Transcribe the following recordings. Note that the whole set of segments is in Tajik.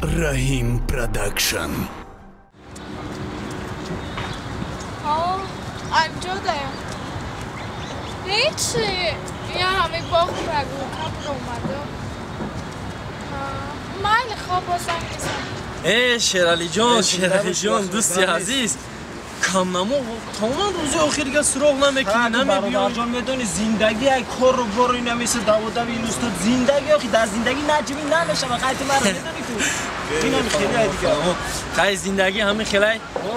Раҳим Продакшн. Анҷодаям. Ҳечи, я ҳами боғ прогулка буромадам. Майли, хоб бозанг мезанам. Э, Шералиҷон, Шералиҷон, дӯсти азиз, камнамо тамоман рӯзи охирига суроғ намекунӣ, намебиёй. Бародарҷон, медонӣ, зиндагӣ ай кору бору инамеса даводави ин устод, зиндагӣ охи дар зиндагӣ наҷибӣ намешава, хай ту маро медонӣ ку. Инам хеле ай дигар. Хай зиндагӣ ҳамин хелай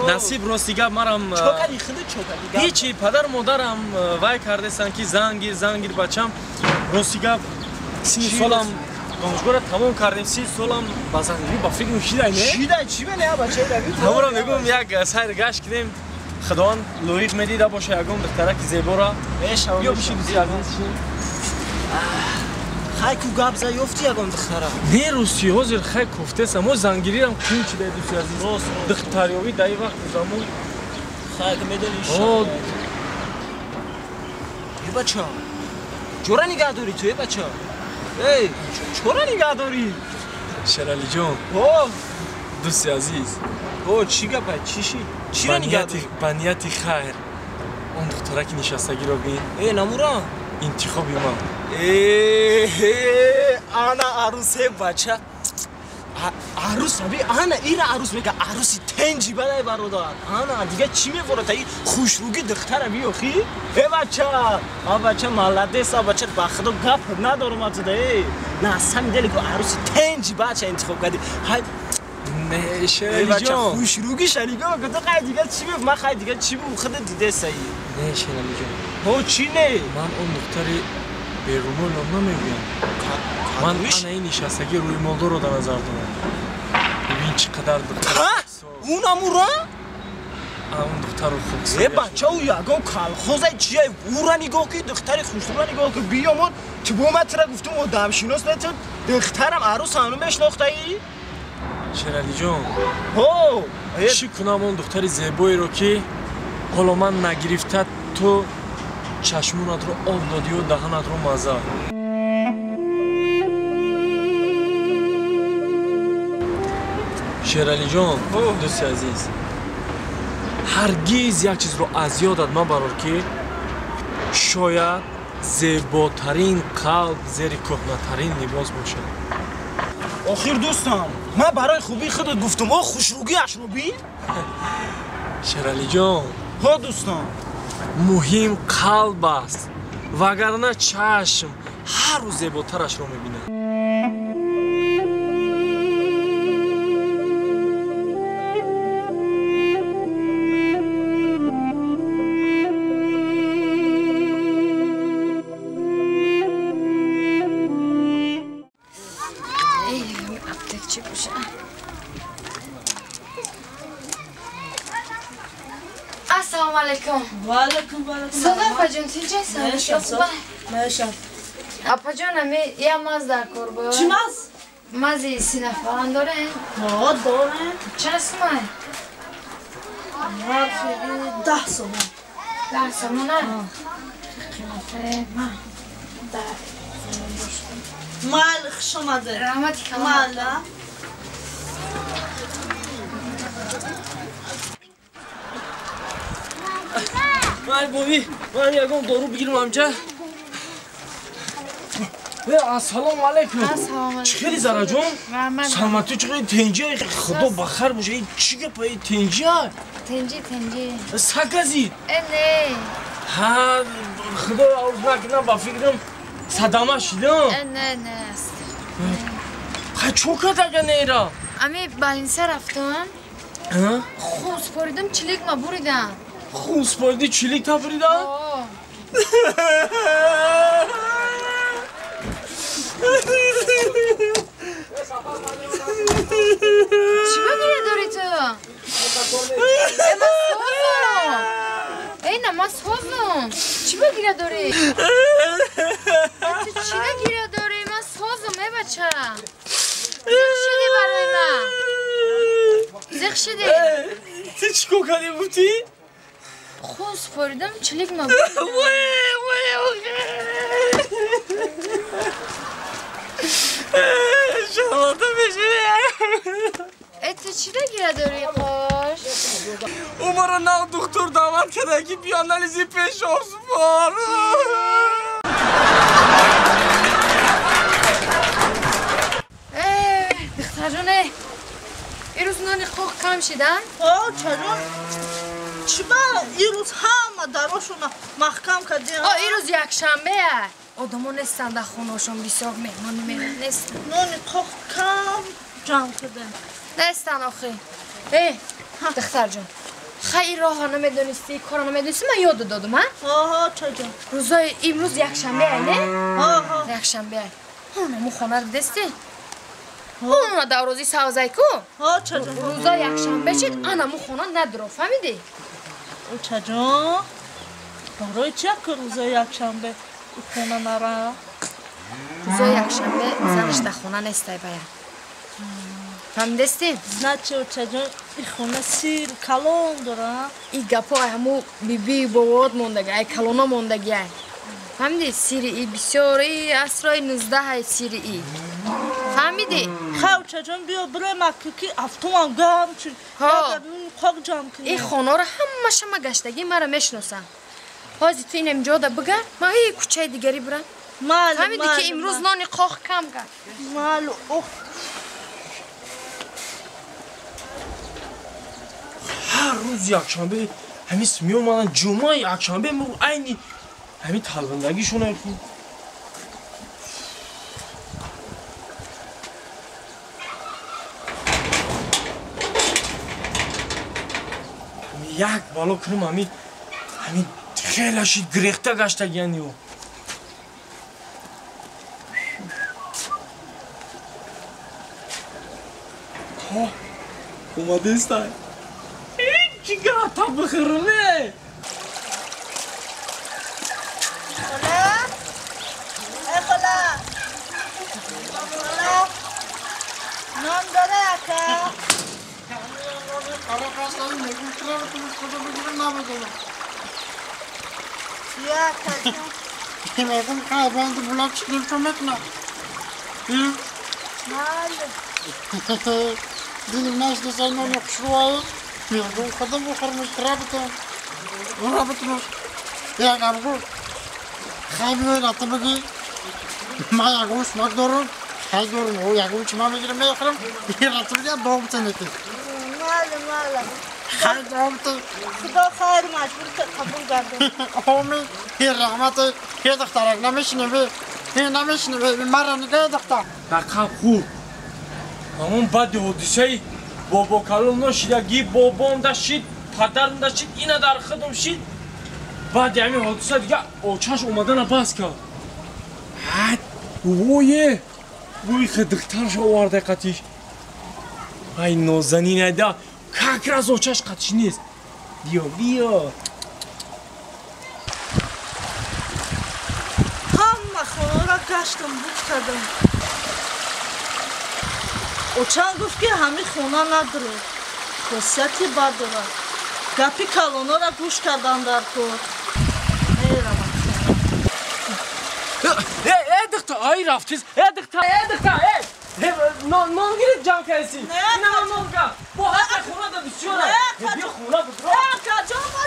насиб, рости гап марам. Чо кардӣ, худат чо кардӣ? Ҳечи, падару модарам вай кардестанд ки зангир, зангир бачам. Рости гап 30 солам донишгоҳро тамом кардем, 30 солам ба зангирӣ ба фикр шидай, не? Шидай, чӣ бе, не, бачаи давид? Ҳамонро мегӯм, як сайр гашт кунем, Худованд лоиқ медида боша ягон духтараки зебора. Биё биши, дӯсти азиз. Хай ку гап за, ёфти ягон духтара? Не, рӯсти ҳозир хай кофтеса, мо зангирирам қин шидай, дӯсти азиз. Духтарёвӣ дар ин вақту замон. Хай ку медонӣ. Э бача, ҷора нигаҳ дорӣ ту, э бача? Эй, чора нигаҳ дорӣ? Шералиҷон, дӯсти азиз. О, чӣ гапа, чӣ шид? Чиро нигаҳ дорӣ? Ба нияти хайр он духтараки нишастагиро бин. Э, намура? Интихоби ман. Э, ана арӯс, э бача. Арӯс, аби, ана ира арӯс мега, арӯси тенҷи бадай бародар. Ана дига чӣ мефорад? Таи хушрӯги духтара би охи? Э бача, а бача молодец, а бача, ба худо гап надорам атуда, э. На самом деле ку арӯси тенҷи бача интихоб кардӣ. Хай не, Шералиҷон. Хушрӯгиша нигоҳ кун, ту хай дига чӣ меф, ман хай дига чӣ бу, худат дидесаи. Не, Шералиҷон. Ҳо, чӣ не? Ман он духтари берумолро намегӯям. Ман ана ин нишастагии рӯймолдорро дар назар дорам. Бибин, чӣ қадар духтар. Унамура? Он духтару хоксор. Э бача, ӯ ягон калхозай чия, ӯра нигоҳ ки, духтари хушрӯра нигоҳ ки, биё мо ту бо ман тура гуфтум одамшинос нетун, духтарам арӯс ҳанӯ мешнохтаӣ? Шералиҷон. Ҳо, чӣ кунам он духтари зебоеро ки ҳоло ман нагирифта ту чашмонатро об додию даҳанатро маза. Шералиҷон, дӯсти азиз, ҳаргиз як чизро аз ёдат мабарор ки шояд зеботарин қалб зери кӯҳнатарин либос бошад. Охир дӯстам, ман барои хубии худат гуфтум, о хушрӯгиашро бин. Шералиҷон. Ҳо дӯстам. Муҳим қалб аст, вагарна чашм ҳар рӯз зеботарашро мебинад. Ассалому алайкум. Ва алайкум, ва алайкум. Сада апаҷон, тинҷ ҳастам? Меша. Апаҷон, ами я маз дар кор буд. Чӣ маз? Мази синафалан дорем? Ҳо, дорем. Чанд сумай? 10 сомон. 10 сомона? Қимате ма. 10 сомон доштам. Майли, хуш омадед. Раҳмати калон. Майли. Май бови, ман ягон дору бигирам амҷа. Э, ассалому алайкум. Чӣ хели зараҷон? Саломатӣ, чӣ хели тенҷи? Худо ба хайр боша, ин чӣ гапа, ин тенҷи? Тенҷи, тенҷи. Сакази? Э, не. Ҳа, худо ауз накунам, ба фикрам садама шидам. Э, не, не аст. Хай чо кардага нера? Ами балинса рафтам. Хун споридам, чилик ма буридам. Хун спориди, чилик та буридам? Чӣ ба гиря дорӣ ту? Э, ман созам. Эй, на, ман созам. Чӣ ба гиря дорӣ? Ту чӣ ба гиря дорӣ? Ман созам, э бача. Зиқ шудӣ барои ман. Зиқ шудӣ. Ту чӣ кор кардӣ гуфтӣ? Хун споридам, чилик ма буридам. Шарлота мешавӣ. гиря дорӣ қош? Ӯ маро нав духтур даъват карда ки биё анализи пешоб супор. Духтарҷоне, ирӯз нони қоқ кам шида? О, чаро? Чиба ирӯз ҳама дарошона маҳкам кардем? О, ирӯз якшанбеа. Одамо нестанд дар хонаошон, бисёр меҳмони меранд, нестанд. Нони қоқ кам ҷамъ кардем. Нестанд охи. Э, духтарҷон, хай ин роҳро намедонистӣ, корро намедонистӣ, ман ёдо додум, а? Оҳо, чаҷон. Рӯзои имрӯз якшанбеа, не? Оҳо. Якшанбеа. Ҳонамо хонаро дидестӣ? Ҳона даврози савзай ку? Ҳо, чаҷон. Рӯзои якшанбе шид, анамо хона надро, фаҳмидӣ? О, чаҷон, барои чи як рӯзои якшанбе хона нара? Рӯзои якшанбе занаш дар хона нестай бая. Фаҳмидестӣ? Значит, очаҷон, и хона сир калон дора? И гапо ай ҳаму бибии бобоот мондаги, ай калоно мондаги ай. Фаҳмидӣ? Сири и бисёр, и асрои 19 ай сири и. Фаҳмидӣ? Хай, очаҷон, биё бирем ки автомам гарм шуд. Қоқ ҷамъ кунем. И хонаро ҳамаша ма гаштагӣ мара мешиносам. Ҳозир ту инам ҷода бигар, ман и кӯчаи дигарӣ бирам. Майли, фаҳмидӣ ки имрӯз нони қоқ кам кард? Майли, ох. Ҳар рӯз якшанбе ҳамис меомаданд, ҷумъа якшанбе айни ҳамин талбандагишона. Як бало кунам ҳамин хеле шид гирехта гаштагиян ё. Омадестай. Чига та бихӯрме? Хола? Э, хола! Хола! Нон дора ака? Я акаҷон. Майли. Майли, майли. Худо хайр маҷбур қабул гардон. Рақам хурд. Ҳамон баъди ҳодисаи бобокалон ношидаги бобом да шид, падарам да шид, ина дар худам шид. Баъди ҳамин ҳодиса дига очаш омадана бас кард. Ҳад, бобое, бӯи духтарша оварда қатиш. Ай нозанинайда, как раз очаш қатиш нест. Биё, биё. Ҳама хонаро гаштам, буд кардам. Очам гуфт ки ҳамин хона надорад, хосияти бад дорад. Гапи калонора гӯш кардан дар кор. Меравам. Э, духтар, ай рафтиз. Э, духтар, э, духтар, э! Нон гирифт ҷамъ кардӣ. Ина нон га. Бо ҳаста хона да бисёр. Биё хона будро. Э, акаҷон, ма